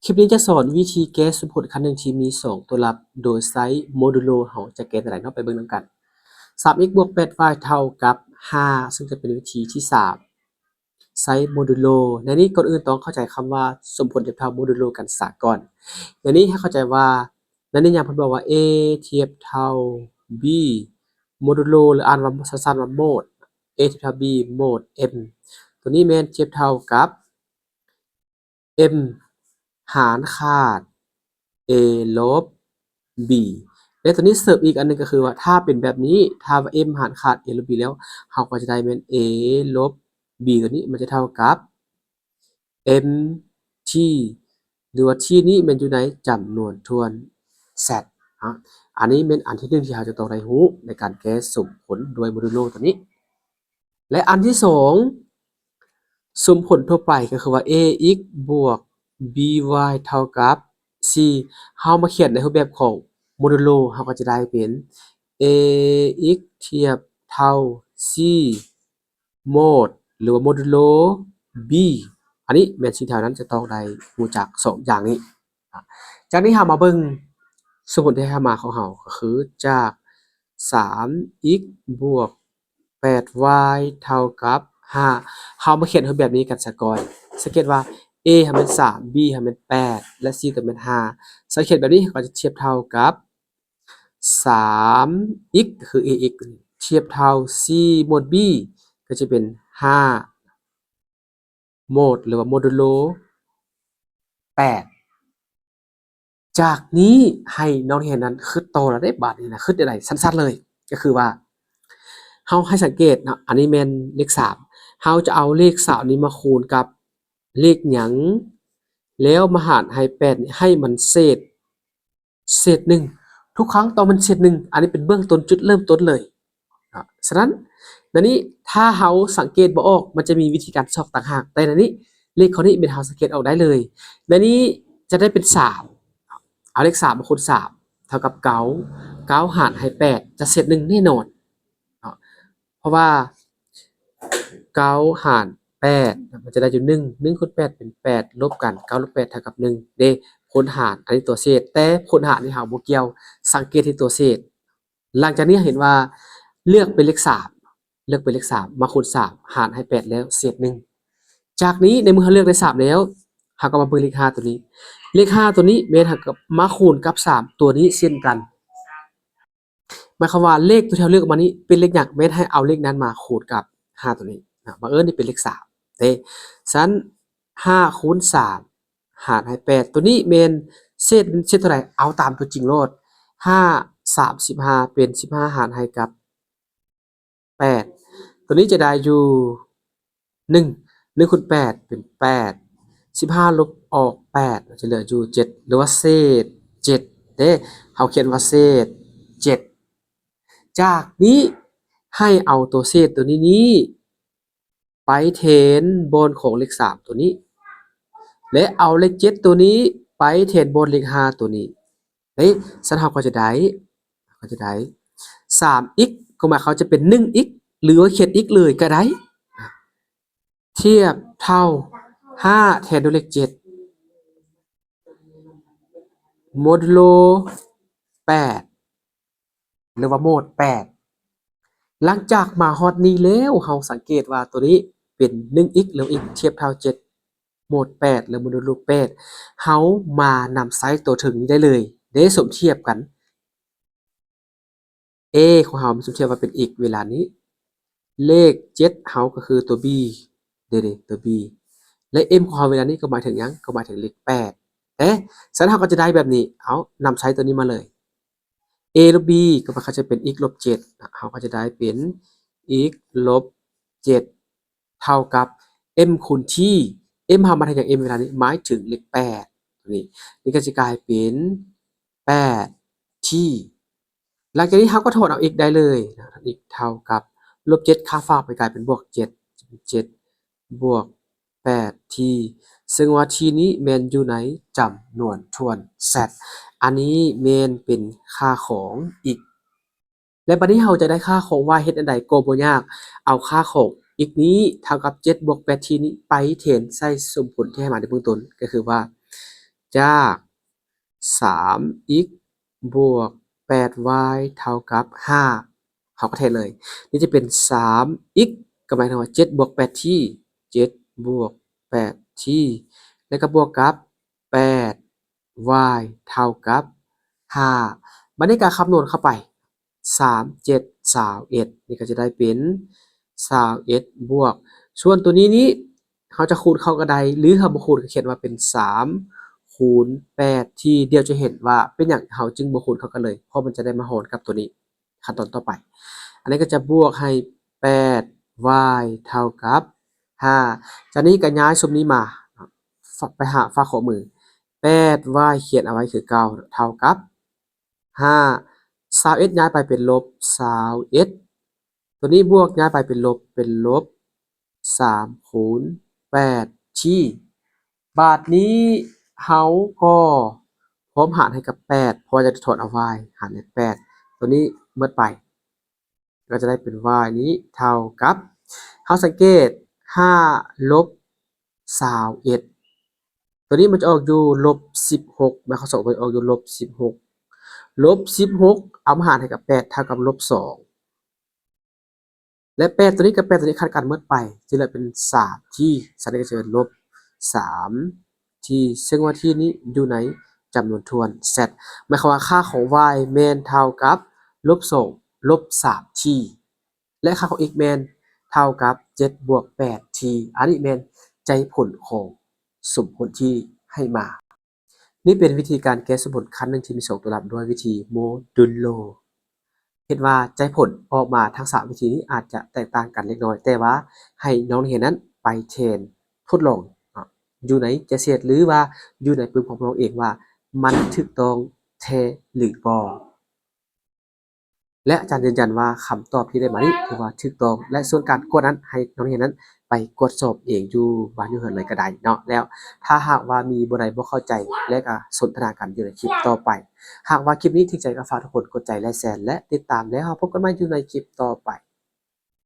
ຄລິບນີ້ຈະສອນວິທີແກ້ສົມຜົນຂັ້ນໜຶ່ງທີ່ມີສອງຕົວລັບ ໂດຍໃຊ້ໂມດູໂລ ເຮົາຈະແກ້ແນວໃດເນາະ ໄປເບິ່ງນຳກັນ. ສາມ x ບວກ ແປດ y ເທົ່າກັບ ຫ້າ ຊຶ່ງຈະເປັນວິທີທີສາມ ໃຊ້ໂມດູໂລ. ໃນນີ້ກ່ອນອື່ນຕ້ອງເຂົ້າໃຈຄຳວ່າສົມຜົນທຽບເທົ່າໂມດູໂລກັນສາກ່ອນ. ໃນນີ້ໃຫ້ເຂົ້າໃຈວ່າ ໃນນິຍາມເພິ່ນບອກວ່າ A ທຽບເທົ່າ B ໂມດູໂລ ຫຼື ອ່ານວ່າ ສັ້ນໆວ່າໂມດ A ທຽບເທົ່າ B ໂມດ M ຕົວນີ້ແມ່ນທຽບເທົ່າກັບ M ຫານຂາດ A ລົບ B ແລະ ຕົວນີ້ເສີມອີກອັນໜຶ່ງກໍຄືວ່າ ຖ້າເປັນແບບນີ້ ຖ້າວ່າ M ຫານຂາດ A ລົບ B ແລ້ວ ເຮົາກໍຈະໄດ້ແມ່ນ A ລົບ B ຕົວນີ້ມັນຈະເທົ່າກັບ M T ຫຼືວ່າ T ນີ້ແມ່ນຢູ່ໃນຈຳນວນຖ້ວນ Z ເນາະ. ອັນນີ້ແມ່ນອັນທີໜຶ່ງທີ່ເຮົາຈະຕ້ອງໄດ້ຮູ້ໃນການແກ້ສົມຜົນດ້ວຍໂມດູໂລຕົວນີ້. ແລະ ອັນທີສອງ ສົມຜົນທົ່ວໄປກໍຄືວ່າ A x ບວກ B y ເທົ່າກັບ C ເຮົາມາຂຽນໃນຮູບແບບຂອງໂມດູໂລ ເຮົາກໍຈະໄດ້ເປັນ A x ທຽບເທົ່າ C ໂມດ ຫຼືວ່າໂມດູໂລ B ອັນນີ້ແມ່ນສິ່ງທີ່ເຮົານັ້ນຈະຕ້ອງໄດ້ຮູ້ຈັກສອງຢ່າງນີ້. ຈາກນີ້ເຮົາມາເບິ່ງສົມຜົນທີ່ໃຫ້ມາຂອງເຮົາ ກໍຄືຈາກ ສາມ x ບວກ ແປດ y ເທົ່າກັບ ຫ້າ ເຮົາມາຂຽນຮູບແບບນີ້ກັນສາກ່ອນ. ສັງເກດວ່າ A ເຮົາແມ່ນ ສາມ B ເຮົາແມ່ນ ແປດ ແລະ C ກໍແມ່ນ ຫ້າ ສັງເກດແບບນີ້ກໍຈະທຽບເທົ່າກັບ ສາມ x ກໍຄື A x ທຽບເທົ່າ C ໂມດ B ກໍຈະເປັນ ຫ້າ ໂມດ ຫຼືວ່າໂມດູໂລ ແປດ. ຈາກນີ້ໃຫ້ນັກຮຽນນັ້ນຄິດຕໍ່ລະເດ້ ບາດນີ້ນະ ຄິດໄດ້ສັ້ນໆເລີຍ ກໍຄືວ່າ ເຮົາໃຫ້ສັງເກດເນາະ ອັນນີ້ແມ່ນເລກສາມ ເຮົາຈະເອົາເລກສາມນີ້ມາຄູນກັບເລກຫຍັງ ແລ້ວມາຫານໃຫ້ແປດນີ້ ໃຫ້ມັນເສດ ເສດໜຶ່ງ ທຸກຄັ້ງຕ້ອງແມ່ນເສດໜຶ່ງ ອັນນີ້ເປັນເບື້ອງຕົ້ນ ຈຸດເລີ່ມຕົ້ນເລີຍເນາະ. ສະນັ້ນ ໃນນີ້ຖ້າເຮົາສັງເກດບໍ່ອອກ ມັນຈະມີວິທີການຊອກຕ່າງຫາກ, ແຕ່ໃນນີ້ເລກຂໍ້ນີ້ແມ່ນເຮົາສັງເກດອອກໄດ້ເລີຍ. ໃນນີ້ຈະໄດ້ເປັນສາມ ເອົາເລກສາມມາຄູນສາມ ເທົ່າກັບເກົ້າ ເກົ້າຫານໃຫ້ແປດ ຈະເສດໜຶ່ງແນ່ນອນເນາະ ເພາະວ່າ ເກົ້າຫານແປດ ມັນຈະໄດ້ຢູ່ໜຶ່ງ ໜຶ່ງຄູນແປດເປັນແປດ ລົບກັນ ເກົ້າລົບແປດເທົ່າກັບໜຶ່ງເດ້ ຜົນຫານ ອັນນີ້ຕົວເສດ ແຕ່ຜົນຫານນີ້ເຮົາບໍ່ກ່ຽວ ສັງເກດທີ່ຕົວເສດ. ຫຼັງຈາກນີ້ເຫັນວ່າເລືອກເປັນເລກສາມ ເລືອກເປັນເລກສາມ ມາຄູນສາມ ຫານໃຫ້ແປດແລ້ວ ເສດໜຶ່ງ. ຈາກນີ້ໃນເມື່ອເຮົາເລືອກໄດ້ສາມແລ້ວ ເຮົາກໍມາເບິ່ງເລກຫ້າຕົວນີ້ ເລກຫ້າຕົວນີ້ແມ່ນເຮົາກໍມາຄູນກັບສາມຕົວນີ້ເຊັ່ນກັນ. ໝາຍຄວາມວ່າເລກຕົວທີ່ເຮົາເລືອກອອກມານີ້ເປັນເລກຫຍັງ ແມ່ນໃຫ້ເອົາເລກນັ້ນມາຄູນກັບຫ້າຕົວນີ້ນະ ບັງເອີນນີ້ເປັນເລກສາມເດ້. ສະນັ້ນ ຫ້າຄູນສາມຫານໃຫ້ແປດ ຕົວນີ້ແມ່ນເສດ ເສດເທົ່າໃດ ເອົາຕາມຕົວຈິງໂລດ ຫ້າ ສາມສິບຫ້າ ເປັນສິບຫ້າຫານໃຫ້ກັບແປດ ຕົວນີ້ຈະໄດ້ຢູ່ ໜຶ່ງ ໜຶ່ງຄູນແປດເປັນແປດ ສິບຫ້າລົບອອກແປດ ຈະເຫຼືອຢູ່ເຈັດ ຫຼືວ່າເສດເຈັດເດ້ ເຮົາຂຽນວ່າເສດເຈັດ. ຈາກນີ້ໃຫ້ເອົາຕົວເສດຕົວນີ້ນີ້ ໄປແທນບ່ອນຂອງເລກສາມຕົວນີ້ ແລະ ເອົາເລກເຈັດຕົວນີ້ໄປແທນບ່ອນເລກຫ້າຕົວນີ້ເດ້. ຊັ້ນເຮົາກໍຈະໄດ້ ເຮົາກໍຈະໄດ້ ສາມ x ກໍໝາຍຄວາມວ່າຈະເປັນ ໜຶ່ງ x ຫຼືວ່າຂຽນ x ເລີຍກໍໄດ້ ທຽບເທົ່າ ຫ້າ ແທນດ້ວຍເລກເຈັດ ໂມດູໂລ ແປດ ຫຼືວ່າໂມດ ແປດ. ຫຼັງຈາກມາຮອດນີ້ແລ້ວ ເຮົາສັງເກດວ່າຕົວນີ້ເປັນ ໜຶ່ງ x ແລ້ວ x ທຽບເທົ່າ ເຈັດ ໂມດ ແປດ ຫຼືໂມດູໂລ ແປດ ເຮົາມານຳໃຊ້ຕົວເທິງນີ້ໄດ້ເລີຍ ໄດ້ສົມທຽບກັນ. A ຂອງເຮົາມັນສົມທຽບວ່າເປັນ x ເວລານີ້ ເລກເຈັດເຮົາກໍຄືຕົວ b ເດ້ ຕົວ b ແລະ m ຂອງເຮົາເວລານີ້ກໍໝາຍເຖິງຫຍັງ ກໍໝາຍເຖິງເລກແປດເດ້. ສະນັ້ນເຮົາກໍຈະໄດ້ແບບນີ້ ເອົານຳໃຊ້ຕົວນີ້ມາເລີຍ a ລົບ b ກໍໝາຍຄວາມຈະເປັນ x ລົບເຈັດ ເຮົາກໍຈະໄດ້ເປັນ x ລົບເຈັດ ເທົ່າກັບ m ຄູນ t. M ເຮົາມາແທນຫຍັງ m ເວລານີ້ ໝາຍເຖິງເລກແປດ ຕົວນີ້ ນີ້ກໍຈະກາຍເປັນ ແປດ t. ຫຼັງຈາກນີ້ເຮົາກໍຖອນເອົາ x ໄດ້ເລີຍ x ເທົ່າກັບ ລົບເຈັດ ຂ້າມຝາໄປກາຍເປັນບວກເຈັດ ຈະເປັນເຈັດບວກແປດ t ເຊິ່ງວ່າ t ນີ້ແມ່ນຢູ່ໃນຈຳນວນຖ້ວນ z. ອັນນີ້ແມ່ນເປັນຄ່າຂອງ x ແລະ ບັດນີ້ເຮົາຈະໄດ້ຄ່າຂອງ y ເຮັດແນວໃດກໍບໍ່ຍາກ ເອົາຄ່າຂອງ x ນີ້ເທົ່າກັບ ເຈັດບວກແປດ t ນີ້ໄປແທນໃສ່ສົມຜົນທີ່ໃຫ້ມາໃນເບື້ອງຕົ້ນ ກໍຄືວ່າ ຈາກ ສາມ x ບວກ ແປດ y ເທົ່າກັບ ຫ້າ ເຮົາກໍແທນເລີຍ ນີ້ຈະເປັນ ສາມ x ກໍໝາຍເຖິງວ່າ ເຈັດ ບວກ ແປດ t ເຈັດ ບວກ ແປດ t ແລ້ວກໍບວກກັບ ແປດ y ເທົ່າກັບ ຫ້າ ບັດນີ້ກໍຄຳນວນເຂົ້າໄປ ສາມ ເຈັດ ຊາວເອັດ ນີ້ກໍຈະໄດ້ເປັນ ຊາວເອັດ ບວກ ສ່ວນຕົວນີ້ນີ້ ເຮົາຈະຄູນເຂົ້າກໍໄດ້ ຫຼືເຮົາບໍ່ຄູນກໍຂຽນວ່າເປັນ ສາມ ຄູນ ແປດ t ດຽວຈະເຫັນວ່າເປັນຫຍັງເຮົາຈຶ່ງບໍ່ຄູນເຂົ້າກັນເລີຍ ເພາະມັນຈະໄດ້ມາຮອນກັບຕົວນີ້ ຂັ້ນຕອນຕໍ່ໄປ ອັນນີ້ກໍຈະບວກໃຫ້ ແປດ y ເທົ່າກັບ ຫ້າ ຈາກນີ້ກໍຍ້າຍຊຸມນີ້ມາ ໄປຫາຝາຂວາມື ແປດ y ຂຽນເອົາໄວ້ຄືເກົ່າ ເທົ່າກັບ ຫ້າ ຊາວເອັດຍ້າຍໄປເປັນລົບ ຊາວເອັດ ຕົວນີ້ບວກຍ້າຍໄປເປັນລົບ ເປັນລົບ ສາມ ຄູນ ແປດ t ບາດນີ້ເຮົາກໍພ້ອມຫານໃຫ້ກັບ ແປດ ເພາະວ່າຈະໄດ້ຖອນເອົາ y ຫານໃຫ້ ແປດ ຕົວນີ້ໝົດໄປ ກໍຈະໄດ້ເປັນ y ນີ້ເທົ່າກັບ ເຮົາສັງເກດ ຫ້າ ລົບ ຊາວເອັດ ຕົວນີ້ມັນຈະອອກຢູ່ ລົບ ສິບຫົກ ໝາຍຄວາມສອງ ມັນອອກຢູ່ ລົບ ສິບຫົກ ລົບ ສິບຫົກ ເອົາມາຫານໃຫ້ກັບ ແປດ ເທົ່າກັບ ລົບ ສອງ ແລະ ແປດ ຕົວນີ້ກັບ ແປດ ຕົວນີ້ຂັດກັນໝົດໄປ ຈະເຫຼືອເປັນ ສາມ t ສາມ ນີ້ກໍຈະເປັນ ລົບ ສາມ t ເຊິ່ງວ່າ t ນີ້ຢູ່ໃນຈຳນວນຖ້ວນ z ໝາຍຄວາມວ່າຄ່າຂອງ y ແມ່ນເທົ່າກັບ ລົບ ສອງ ລົບ ສາມ t ແລະ ຄ່າຂອງ x ແມ່ນເທົ່າກັບ ເຈັດ ບວກ ແປດ t ອັນນີ້ແມ່ນໃຈຜົນຂອງສົມຜົນທີ່ໃຫ້ມາ. ນີ້ເປັນວິທີການແກ້ສົມຜົນຂັ້ນໜຶ່ງທີ່ມີສອງຕົວລັບດ້ວຍວິທີໂມດູນໂລ ເຫັນວ່າໃຈຜົນອອກມາທັງສາມວິທີນີ້ອາດຈະແຕກຕ່າງກັນເລັກນ້ອຍ ແຕ່ວ່າໃຫ້ນ້ອງນັກຮຽນນັ້ນໄປແທນທົດລອງ ເນາະ ຢູ່ໃນໃຈເສດ ຫຼືວ່າຢູ່ໃນປຶ້ມຂອງນ້ອງເອງວ່າມັນຖືກຕ້ອງແທ້ຫຼືບໍ່. ແລະ ອາຈານຢືນຢັນວ່າຄຳຕອບທີ່ໄດ້ມານີ້ຖືວ່າຖືກຕ້ອງ ແລະ ສ່ວນການກວດນັ້ນໃຫ້ນັກຮຽນນັ້ນໄປກວດສອບເອງຢູ່ບ້ານຢູ່ເຮືອນເລີຍກໍໄດ້ເນາະ. ແລ້ວຖ້າຫາກວ່າມີບ່ອນໃດບໍ່ເຂົ້າໃຈ ແລະ ກໍສົນທະນາກັນຢູ່ໃນຄລິບຕໍ່ໄປ. ຫາກວ່າຄລິບນີ້ຖືກໃຈກໍຝາກທຸກຄົນກົດໄລຄ໌ ແລະ ແຊ ແລະ ຕິດຕາມ ແລ້ວເຮົາພົບກັນໃໝ່ຢູ່ໃນຄລິບຕໍ່ໄປ.